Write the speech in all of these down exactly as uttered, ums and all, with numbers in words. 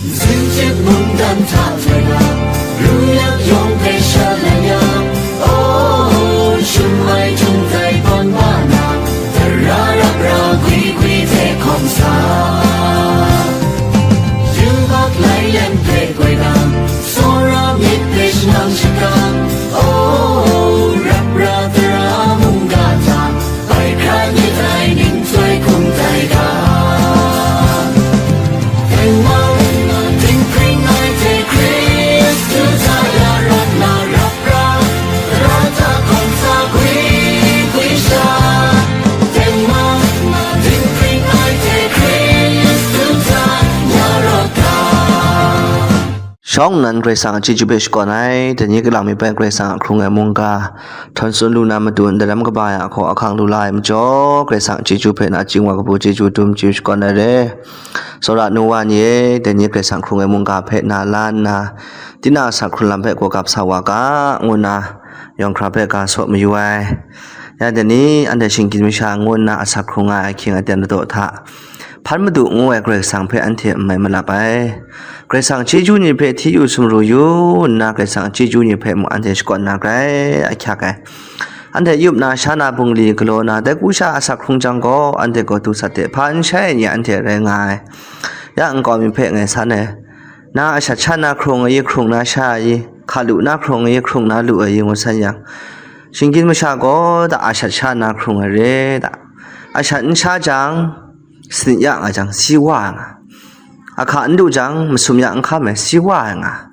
Zinchip mungdan hta hpoi na, ru yak yawng hpe shalai yang, oh, shum ai htung dai tawn ba na, tara rap ra gwi gwi hte hkawm sa. Yubak lai lem hpe goi na, tsawra myit hpe shanang shakang, oh, rap ra tara mungga hta, bai hkra myit ai ning chyoi hkum tai ga. Tengman, dinghpring ai hte Hkristu hta ya rawt na rap ra, tara hta hkawm sa gwi gwi sha. Tengman, dinghpring ai hte Hkristu hta ya rawt ga. Shawng nnan Karai Kasang a chyeju hpe shakawn ai, dai ni kalang mi hpe Karai Kasang a hkrung ai mungga htawn tsun lu na matu, ndai lam kaba ya ahkaw ahkang lu la ai majaw, Karai Kasang a chyeju hpe nachying wa kabu chyeju dum chyeju shakawn ai re. Tsawra nu wa ni e, dai ni Karai Kasang hkrung ai mungga hpe na la nna, tinang a asak hkrung lam hpe gawgap sa wa ga, ngu nna yawng hkra hpe ga saw mayu ai. Ya dai ni anhte shinggyim masha ngu nna asak hkrung ai ahkying aten ladaw hta, hpan madu ngu ai Karai Kasang hpe anhte n mai malap ai. Karai Kasang chyeju ni hpe hti yu sumru yu nna, Karai Kasang chyeju ni hpe mung anhte shakawn na grai ahkyak ai. Anhte yup na, sha na, bungli galaw na, dai ku sha asak hkrung jang gaw, anhte gaw du sat de, hpa n shai ai ni anhte rai nga ai. Ya nkau mi hpe ngai san ai. Na ashat sha na hkrung ai i, hkrung na sha ai i, hka lu na hkrung ai i, hkrung na lu ai i, ngu san yang, shinggyim masha gaw da ashat sha na hkrung ai re da. Ashat n sha jang, sanit ya nga jang, si wa ai nga. Ahka n du jang, masum ya n hkam ai, si wa ai nga.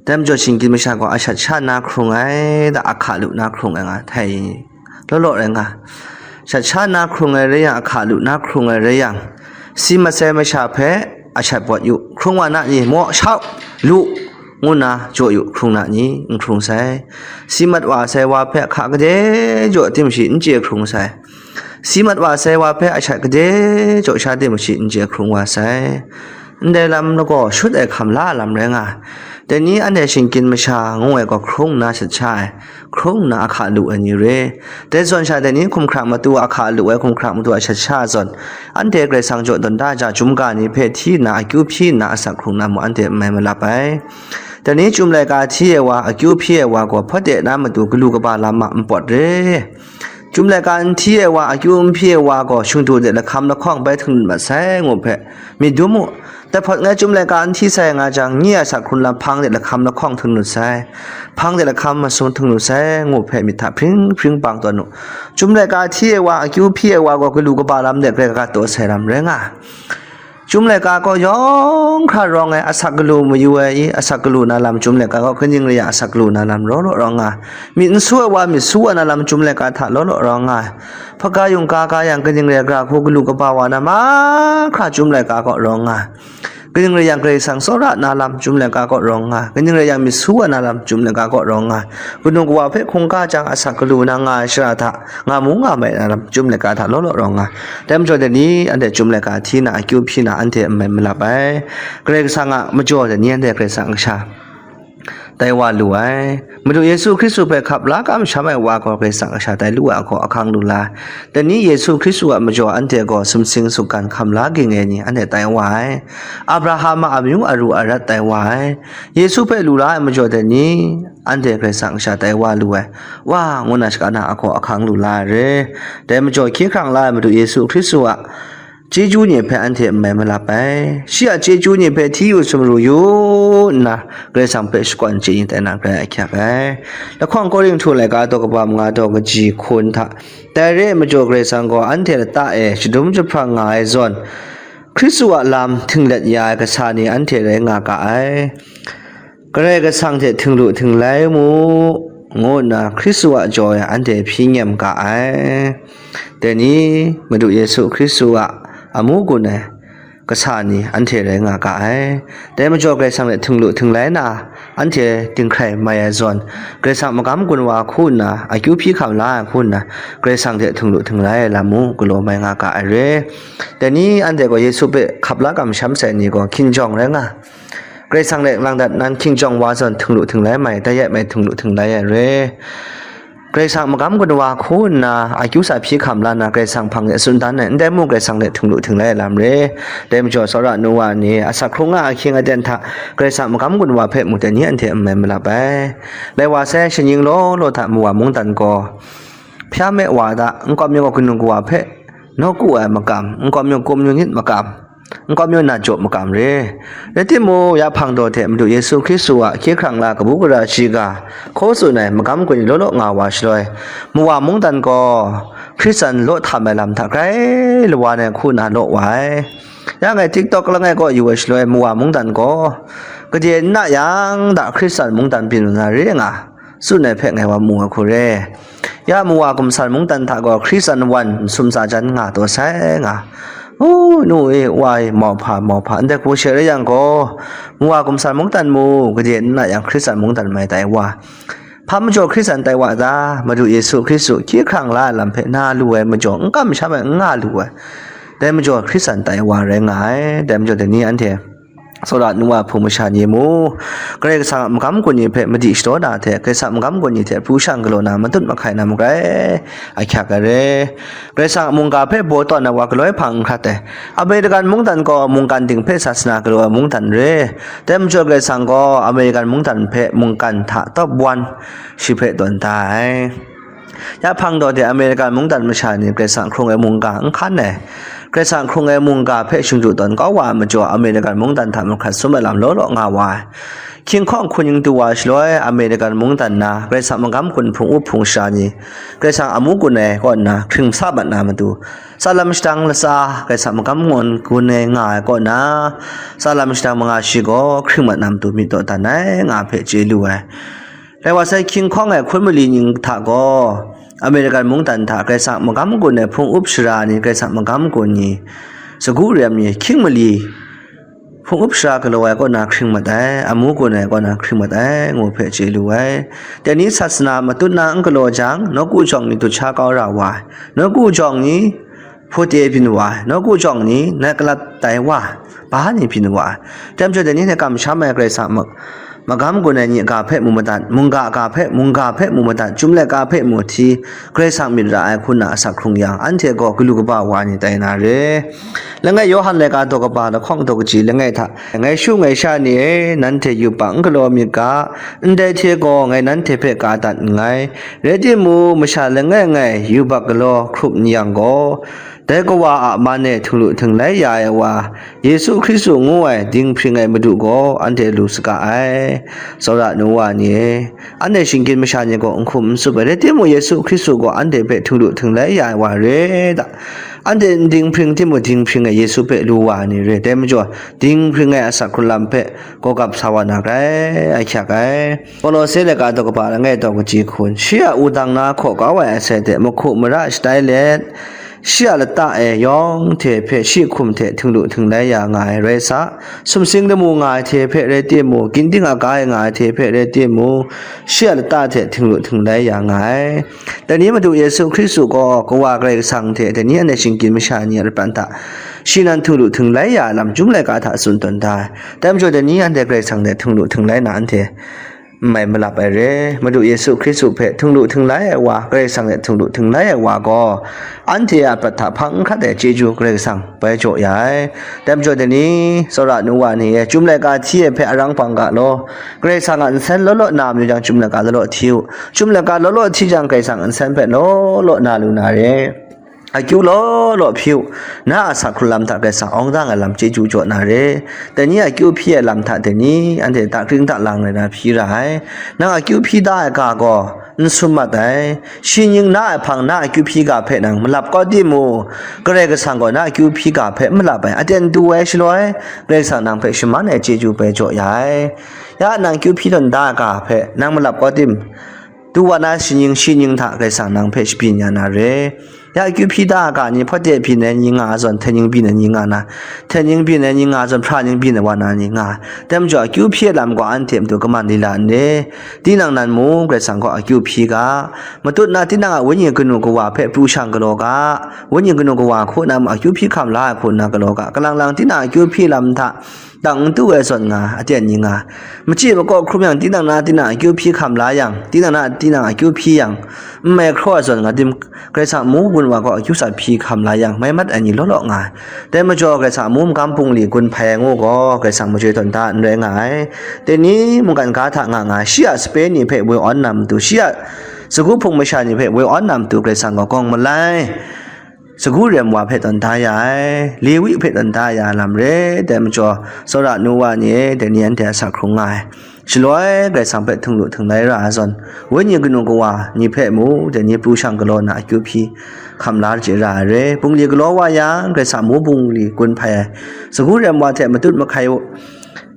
Dai majaw, shinggyim masha gaw ashat sha na hkrung ai da, ahka lu na hkrung ai nga, htai law law rai nga. Shat sha na hkrung ai rai yang, ahka lu na hkrung ai rai yang, si mat sai masha hpe ashat bawt yu, hkrung wa na ni, maw, shau, lu, ngu nna jaw yu, hkrung na ni, n hkrung sai. Si mat wa sai wa hpe ahka kade jaw tim shi n chye hkrung sai. Si mat wa sai wa hpe ashat kade jaw sha tim shi n chye hkrung wa sai. Ndai lam lagaw shut ai hkam la lam rai nga. Dai ni anhte shinggyim masha ngu ai gaw hkrung nna shat sha ai, hkrung nna ahka lu ai ni re. Dai zawn sha dai ni hkumhkrang matu a ahka lu ai, hkumhkrang matu a shat sha zawn, anhte Karai Kasang jaw dawn da ja, chyum ga ni hpe hti nna, akyu hpyi nna asak hkrung na mung anhte n mai malap ai. Dai ni chyum laika hti ai wa, akyu hpyi ai wa gaw hpawt de na matu galu kaba lam a npawt re. Chyum laika n hti ai wa, akyu n hpyi ai wa gaw shingdu de lahkam lahkawng bai htung mat sai ngu hpe myit dum u. Dai hpawt ngai chyum laika n hti sai nga jang, nye a asak hkrung lam hpang de lahkam lahkawng htung lut sai, hpang de lahkam masum htung lut sai ngu hpe myit hta hpring hpring bang tawn u. Chyum laika hti ai wa, akyu hpyi ai wa gaw galu kaba lam de grai gat taw sai lam rai nga. Chyum laika kaw yawng hkra rawng ai, asak galu mayu ai i, asak galu na lam chyum laika kaw kaning rai yang asak galu na lam law law rawng nga. Myit n su ai wa, myit su wa na lam chyum laika hta law law rawng nga. Hpaga yungga ga yang kaning rai gra hku galu kaba wa na mahkra chyum laika kaw rawng nga. Kaning rai yang Karai Kasang tsawra na lam chyum laika kaw rawng nga. Kaning rai yang myit su wa na lam chyum laika kaw rawng nga. Kanu kawa hpe hkungga jang asak galu na nga ai shara hta, nga mu nga mai na lam chyum laika hta law law rawng nga. Dai majaw dai ni anhte chyum laika hti na, akyu hpyi na anhte n mai malap ai. Karai Kasang a majaw dai ni anhte Karai Kasang a kasha tai wa lu ai. Madu Yesu Hkristu hpe hkap la kamsham ai wa gaw Karai Kasang a kasha tai lu ai ahkaw ahkang lu la ai. Dai ni Yesu Hkristu a majaw anhte gaw sumsing sungkan hkam la ging ai ni anhte tai wa ai. Abraham a amyu aru arat tai wa ai. Yesu hpe lu la ai majaw dai ni anhte Karai Kasang a kasha tai wa lu ai. Wa, ngu na shaka na ahkaw ahkang lu la ai re. Dai majaw hkye hkrang la ai Madu Yesu Hkristu a chyeju ni hpe anhte n mai malap ai. Shi a chyeju ni hpe hti yu sumru yu nna, Karai Kasang hpe shakawn chye yin tai na grai ahkyak ai. Lahkawng Korinhtu laika daw kaba manga daw kaji hkun hta, dai re ai majaw Karai Kasang gaw anhte lata e shadum jahprang nga ai zawn, Hkristu a lam htinglet ya ai kasa ni anhte rai nga ga ai. Karai Kasang hte htinglu htinglai mu, ngu nna Hkristu a jaw e anhte hpyi nyem ga ai. Dai ni Madu Yesu Hkristu a amu gun ai kasa ni anhte rai nga ga ai. Dai majaw Karai Kasang hte htinglu htinglai na, anhte dinghkrai mai ai zawn, Karai Kasang magam gun wa hku nna, akyu hpyi hkam la ai hku nna, Karai Kasang hte htinglu htinglai ai lam mung galaw mai nga ga ai re. Dai ni anhte gaw Yesu hpe hkap la kamsham sai ni gaw hkinjawng rai nga. Karai Kasang hte lang dat nan hkinjawng wa zawn htinglu htinglai mai, dai yet mai htinglu htinglai ai re. Karai Kasang magam gun wa hku nna akyu sa hpyi hkam la nna Karai Kasang hpang de tsun dan ai, ndai mung Karai Kasang hte htinglu htinglai ai lam re. Dai majaw, tsawra nu wa ni asak hkrung nga ahkying aten hta Karai Kasang magam gun wa hpe mung dai ni anhte n mai malap ai. Lai wa sai, shaning law law hta mawa mungdan gaw hpya me wa da, nkau mi gaw kanu kawa hpe nawku ai makam, nkau mi gaw kum yu nit makam, nkau mi gaw na jaw makam re. Rai timung, ya hpang daw hte Madu Yesu Hkristu a hkye hkrang la kabu gara shiga hkaw tsun ai magam gun ni law law nga wa shaloi, mawa mungdan gaw Hkristan law htam ai lam hta grai lawa nai hku na law wa ai. Ya ngai TikTok langai kaw yu ai shaloi, mawa mungdan gaw gade n na yang da Hkristan mungdan byin lu na re nga, tsun ai hpe ngai wa mu ai hku re. Ya mawa gumsan mungdan hta gaw Hkristan wan nsum tsa jan nga taw sai nga. U, nu e, wa e, mauhpa, mauhpa, ndai hku she rai yang gaw, mawa gumsan mungdan mu, gade n na yang Hkristan mungdan mai tai wa. Hpa majaw Hkristan tai wa ta? Madu Yesu Hkristu hkye hkrang la ai lam hpe na lu ai majaw, n kamsham ai, n nga lu ai. Dai majaw Hkristan tai wa rai nga ai. Dai majaw dai ni anhte tsawra nu wa hpung masha ni mu, Karai Kasang a magam gun ni hpe madi shadaw na hte, Karai Kasang a magam gun ni hte pru shang galaw na matut mahkai na magrai ahkyak ai re. Karai Kasang a mungga hpe baw tawn ai wa galoi hpang n hkrat ai. American mungdan gaw mungkan ting hpe sasana galaw ai mungdan re. Dai majaw Karai Kasang gaw American mungdan hpe mungkan hta top one shi hpe tawn da ai. Ya hpang daw de American mungdan masha ni Karai Kasang hkrung ai mungga n hkan ai. Karai Kasang hkrung ai mungga hpe shingdu tawn kau wa ai majaw, American mungdan hta mahkrat sum ai lam law law nga wa ai. Hkying hkawng hkuning du wa shaloi, American mungdan na Karai Kasang magam gun hpung up hpung sha ni Karai Kasang amu gun ai kaw nna hkring sa mat na matu, tsalam shadang latsa Karai Kasang magam gun ai nga ai kaw na, tsalam shadang manga shi gaw hkring mat na matu myit dawdan ai nga hpe chye lu ai. Rai wa sai, hkying hkawng ai hkun mali ning hta gaw, American mungdan hta Karai Kasang magam gun ai hpung up shara ni, Karai Kasang magam gun ni, sagu rem ni, hkying mali hpung up shara galaw ai kaw na hkring mat ai, amu gun ai kaw na hkring mat ai, ngu hpe chye lu ai. Dai ni sasana matut na n galaw jang, nawku jawng ni dut sha kau ra wa ai, nawku jawng ni hpute byin wa ai, nawku jawng ni nat galat tai wa ai, ba ni byin wa ai. Dai majaw dai ni hte kamsham ai Karai Kasang ma-, magam gun ai ni ga hpe mu madat, mungga ga hpe, mungga hpe mu madat, chyum laika hpe mu hti, Karai Kasang myit ra ai hku na asak hkrung yang, anhte gaw galu kaba wa ni tai na re. Langai Yawhan laika daw kaba lahkawng daw kaji langai hta, ngai shu ngai sha ni e, nanhte yubak n galaw myit ga, ndai hte gaw ngai nanhte hpe ka dat nngai. Rai timung, masha langai ngai yubak galaw hkrup n yang gaw, dai Kawa a man e htinglu htinglai ya ai wa, Yesu Hkristu ngu ai dinghpring ai Madu gaw anhte lu saga ai. Tsawra nu wa ni e, anhte shinggyim masha ni gaw n hkum n tsup ai, rai timung, Yesu Hkristu gaw anhte hpe htinglu htinglai ya ai wa re da. Anhte n dinghpring timung, dinghpring ai Yesu hpe lu wa ai ni re. Dai majaw, dinghpring ai asak hkrung lam hpe gaw gap sa wa na grai, ahkyak ai. Kolose laika daw kaba langai daw kaji hkun, shi a wudang na hkaw kau ai asai hte mahku mara shatai let, shi a lata e yawng hte hpe shi hkum hte htinglu htinglai ya nga ai rai sa, sumsing lamu nga ai hte hpe rai timung, ginding aga e nga ai hte hpe rai timung, shi a lata hte htinglu htinglai ya nga ai. Dai ni Madu Yesu Hkristu gaw Kawa Karai Kasang hte dai ni anhte shinggyim masha ni a lapran hta shi nan htinglu htinglai ya ai lam chyum laika hta tsun tawn da ai. Dai majaw dai ni anhte Karai Kasang hte htinglu htinglai na anhte n mai malap ai re. Madu Yesu Hkristu hpe htinglu htinglai ai wa, Karai Kasang hte htinglu htinglai ai wa gaw, anhte a prat hta hpang n hkrat ai chyeju Karai Kasang bai jaw ya ai. Dai majaw dai ni, tsawra nu wa ni e, chyum laika hti ai hpe arang pang ga law, Karai Kasang a nsen law law na mayu jang, chyum laika law law hti u. Chyum laika law law hti jang, Karai Kasang a nsen hpe law law na lu na re. Akyu law law hpyi u, na a asak hkrung lam hta Karai Kasang awng dang ai lam chyeju jaw na re. Dai ni akyu hpyi ai lam hta dai ni, anhte dakring dalang rai na hpyi ra ai. Nang akyu hpyi da ai ga gaw n sum mat ai. Shi ning na ai hpang na akyu hpyi ga hpe nang malap kau timung, Karai Kasang gaw na akyu hpyi ga hpe n malap ai. Aten du ai shaloi, Karai Kasang nang hpe shaman ai chyeju bai jaw ya ai. Ya nang akyu hpyi tawn da ai ga hpe nang malap kau tim, tu wa na shi ning, shi ning hta Karai Kasang nang hpe shabyin ya na re. Ya akyu hpyi da ai ga ni, hpawde byin ai ni nga ai zawn, hten ning byin ai ni nga na, hten ning byin ai ni nga ai zawn, hpra ning byin ai wa na ni nga ai. Dai majaw, akyu hpyi ai lam gaw anhte matu kaman lila n re. Tinang nan mung Karai Kasang gaw akyu hpyi ga, matut na tinang a wenyi kanu kawa hpe pru shang galaw ga, wenyi kanu kawa hku na mung akyu hpyi hkam la ai hku nna galaw ga, kalang lang tinang akyu hpyi lam hta tang n tu ai zawn nga, aten ni nga, machyi makaw hkrum yang, tinang na tinang akyu hpyi hkam la yang, tinang na tinang akyu hpyi yang, n mai hkraw ai zawn nga, dim, Karai Kasang amu gun wa gaw akyu sat hpyi hkam la yang, mai mat ai ni law law nga ai. Dai majaw, Karai Kasang amu magam bungli gun hpai ai ngu gaw, Karai Kasang majoi tawn da n rai nga ai. Dai ni mungkan ga hta nga nga ai, shi a sape ni hpe woi awn na matu, shi a sagu hpung masha ni hpe woi awn na matu, Karai Kasang gaw gawng malai, sagu rem wa hpe tawn da ya ai, Lewi hpe tawn da ya ai lam re. Dai majaw, tsawra nu wa ni e, dai ni anhte a sa hkrung nga ai. Shaloi Karai Kasang hpe htinglu htinglai ra ai zawn, wenyi kanu kawa ni hpe mu, dai ni pru shang galaw na akyu hpyi hkam la chye ra ai re. Bungli galaw wa yang, Karai Kasang amu bungli gun hpai ai, sagu rem wa hte matut mahkai u.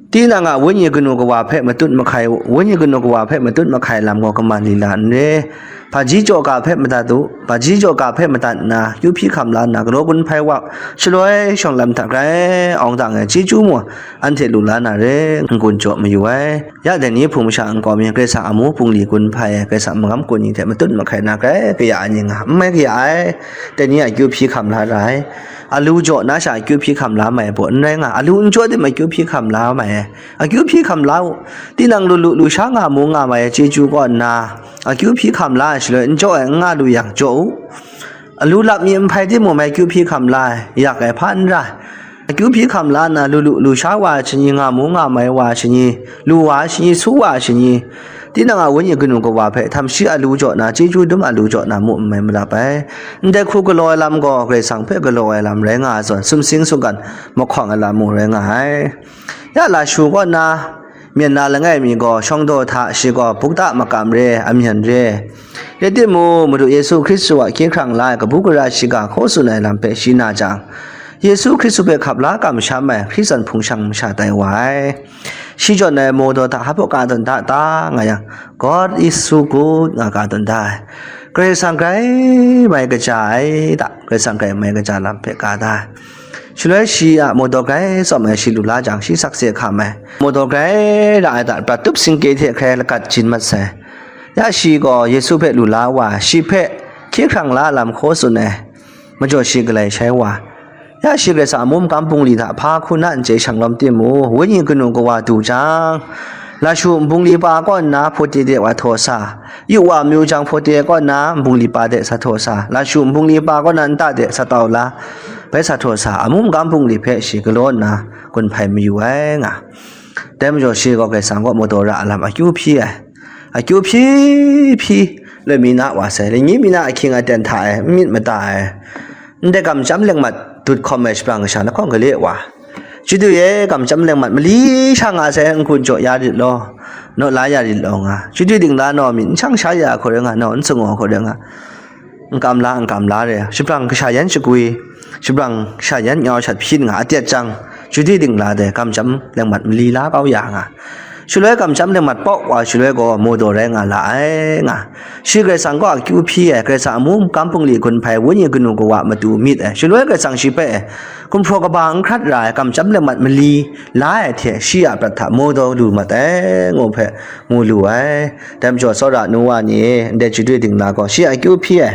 Tinang a wenyi kanu kawa hpe matut mahkai u, wenyi kanu kawa hpe matut mahkai lam gaw kaman lila n re. Hpaji jaw ga hpe madat u, hpaji jaw ga hpe madat nna, kyu hpyi hkam la nna, galaw gun hpai wa, shaloi shawng lam hta grai awng dang ai chyeju mung anhte lu la na re, n-gun jaw mayu ai. Ya dai ni hpung masha nkau mi, Karai Kasang amu bungli gun hpai ai, Karai Kasang magam kun ni hte matut mahkai na grai kaya ai ni nga, n mai kaya ai. Dai ni a kyu hpyi hkam la ra ai. Alu jaw na sha akyu hpyi hkam la mai ai baw n rai nga, alu n jaw tim akyu hpyi hkam la mai ai. Akyu hpyi hkam la u. Tinang lu lu lu sha nga mu nga mai ai chyeju kaw nna, akyu hpyi hkam la ai shaloi n jaw ai n nga lu yang, jaw u. Alu lap mi n hpai timung mai akyu hpyi hkam la ai, yak ai hpa n ra ai. Akyu hpyi hkam la nna, lu lu lu sha wa ai shani, nga mu nga mai wa ai shani, lu wa ai shani, su wa ai shani, tinang a wenyi kanu kawa hpe htam shi alu jaw na, chyeju dum alu jaw na mu n mai malap ai. Ndai hku galaw ai lam gaw Karai Kasang hpe galaw ai lam rai nga ai zawn, sumsing sungkan mahkawng ai lam mung rai nga ai. Ya lashu kaw nna, myen na langai mi gaw shawng daw hta, shi gaw bukta makam re, amyan re. Rai timung, Madu Yesu Hkristu a hkye hkrang la ai kabu gara shiga hkaw tsun ai lam hpe shi na jang, Yesu Hkristu hpe hkap la kamsham ai Hkristu hpung shang masha tai wa ai. Shi jawn ai mawdaw hta hpa ka tawn da ta nga yang, "God is so good," nga ka tawn da ai. Karai Kasang grai mai kaja ai ta, Karai Kasang grai mai kaja lam hpe ka da ai. Shaloi shi a mawdaw grai tsawm ai shi lu la jang, shi sakse hkam ai. Mawdaw grai ra ai ta, prat tup singke hte hkrai lagat jin mat sai. Ya shi gaw Yesu hpe lu la wa, shi hpe hkye hkrang la lam hkaw tsun ai. Majaw shi galai shai wa. Ya shi Karai Kasang amu makam bungli hta hpa hku na n chye shang lawm timung, wenyi kanu kawa du jang, lashu nbungli pa kaw nna hpawte de wa htaw sa, yu wa amyu jang hpawte kaw nna nbungli pa de sa htaw sa, lashu nbungli pa kaw nna nta de sa tau la, bai sa htaw sa, amu makam bungli hpe shi galaw nna gun hpai mayu ai nga. Dai majaw shi gaw Karai Kasang kaw mawdaw ra ai lam akyu hpyi ai. Akyu hpyi hpyi, loi mi na wa sai, lani mi na ahkying aten hta e, n myit mada ai. Ndai kamsham lengmat dut hkawm ai shabrang kasha lahkawng gale wa. Chyeju e, kamsham lengmat mali sha nga sai, n-gun jaw ya rit law, naw la ya rit law nga. Chyeju dingla naw myit n shang sha ya hku rai nga, naw n sung wa hku rai nga. N kam la, n kam la re, shabrang kasha yan shagwi, shabrang kasha yan nyau shat hpyin nga, atet jang, chyeju dingla de kamsham lengmat mali la kau ya nga. Shaloi kamsham lengmat pawk wa shaloi gaw mawdaw rai nga la ai nga. Shi Karai Kasang kaw akyu hpyi ai, Karai Kasang amu makam bungli gun hpai wenyi kanu kawa matu myit ai. Shaloi Karai Kasang shi hpe gumhpraw kaba n hkrat ra ai kamsham lengmat mali la ai hte shi a prat hta mawdaw lu mat ai, ngu hpe mu lu ai. Dai majaw, tsawra nu wa ni e, ndai chyeju dingla gaw shi a akyu hpyi ai,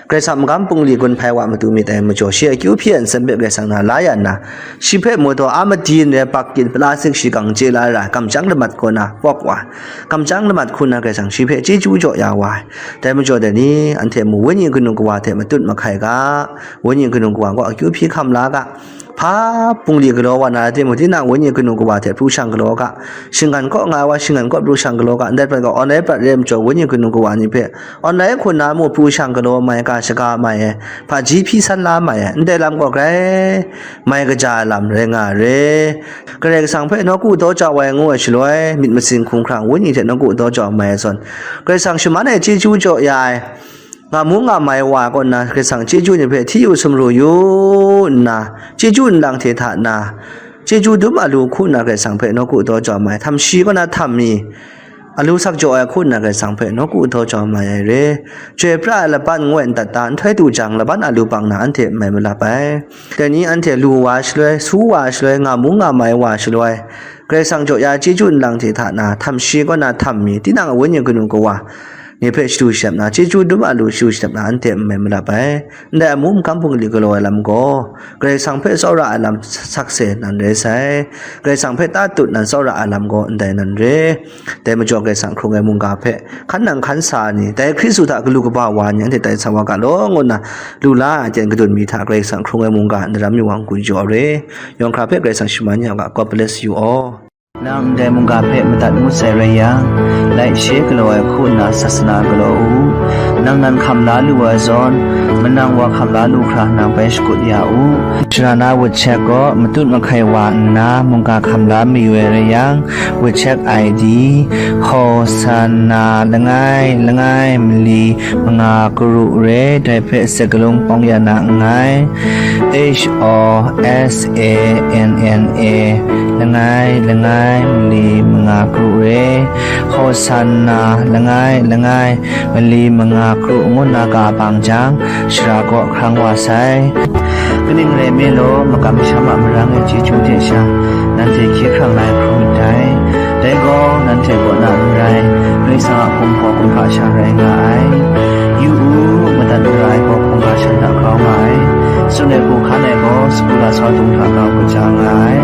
Karai Kasang magam bungli gun hpai wa matu myit ai majaw, shi a akyu hpyi ai nsen hpe Karai Kasang na la ya nna, shi hpe mawdaw a madi n rai, bak kyin, plastik shigang chye la ra ai, kamsham lengmat kaw na pawk wa, kamsham lengmat hku na Karai Kasang shi hpe chyeju jaw ya wa ai. Dai majaw dai ni, anhte mu wenyi kanu kawa hte matut mahkai ga, wenyi kanu kawa gaw akyu hpyi hkam la ga, hpa bungli galaw wa na rai timung, tinang wenyi kanu kawa hte pru shang galaw ga, shinggan kaw nga ai wa shinggan kaw pru shang galaw ga, ndai prat gaw online prat re ai majaw, wenyi kanu kawa ni hpe online hku na mu pru shang galaw mai, ga shaga mai ai, hpaji hpyi san la mai ai, ndai lam gaw grai mai kaja ai lam rai nga ai re. Karai Kasang hpe nawku daw jau ai ngu ai shaloi, myit masin hkumhkrang wenyi hte nawku daw jau mai ai zawn, Karai Kasang shaman e chyeju jaw ya ai, nga mu nga mai wa kaw nna, Karai Kasang chyeju ni hpe hti yu sumru yu nna, chyeju nlang hte hta na, chyeju dum alu hku nna Karai Kasang hpe nawku daw jau mai, htam shi kaw na htam mi, alu sak jaw ai hku nna Karai Kasang hpe nawku daw jau mai ai re. Chyoi pra ai laban ngu ai ntat ta, nhtoi du jang laban alu bang na anhte n mai malap ai. Dai ni anhte lu wa shaloi, su wa shaloi, nga mu nga mai wa shaloi, Karai Kasang jaw ya chyeju nlang hte hta na, htam shi kaw na htam mi, tinang a wenyi kanu kawa, ni hpe shadu shadap na, chyeju dum a lu shadu shadap na, anhte n mai malap ai. Ndai amu mahkam hpung gali galaw ai lam gaw, Karai Kasang hpe tsawra ai lam sakse nan rai sai. Karai Kasang hpe tatut nan tsawra ai lam gaw ndai nan re. Dai majaw Karai Kasang hkrung ai mungga hpe hkan nang hkan sa ai ni, dai Hkristu hta galu kaba wa ai ni, anhte tai sa wa ga law, ngu nna lu la ai hte kadun mi hta Karai Kasang hkrung ai mungga ndaram yu wa n-gun jaw re. Yawng hkra hpe Karai Kasang shaman ya u ga. God bless you all. Nang ndai mungga hpe madat ngut sai rai yang, laishe galaw ai hku nna sasana galaw u. Nang nan hkam la lu ai zawn, manang wa hkam la lu hkra nang bai shakut ya u. Sharana WeChat gaw matut mahkai wa nna mungga hkam la mayu ai rai yang, WeChat I D, Hosanna langai langai mali manga karu re, dai hpe sakalung pawng ya na nngai. H O S A N N A langai langai mali manga karu re, Hosanna langai langai mali manga karu ngu nna ga bang jang, shara kaw hkrang wa sai. Kaning rai nme law, makam masham a marang e chyeju de sha, nanhte hkye hkrang lai hkrum myit dai. Dai gaw nanhte kaw na n rai, Karai Kasang a hkum gaw kumhpa sha rai nga ai. Yu u, madat mara ai gaw hkungga shan hta grau nga ai. Tsun ai hku hkan ai gaw sagu lasau dung hta grau kaja nga ai.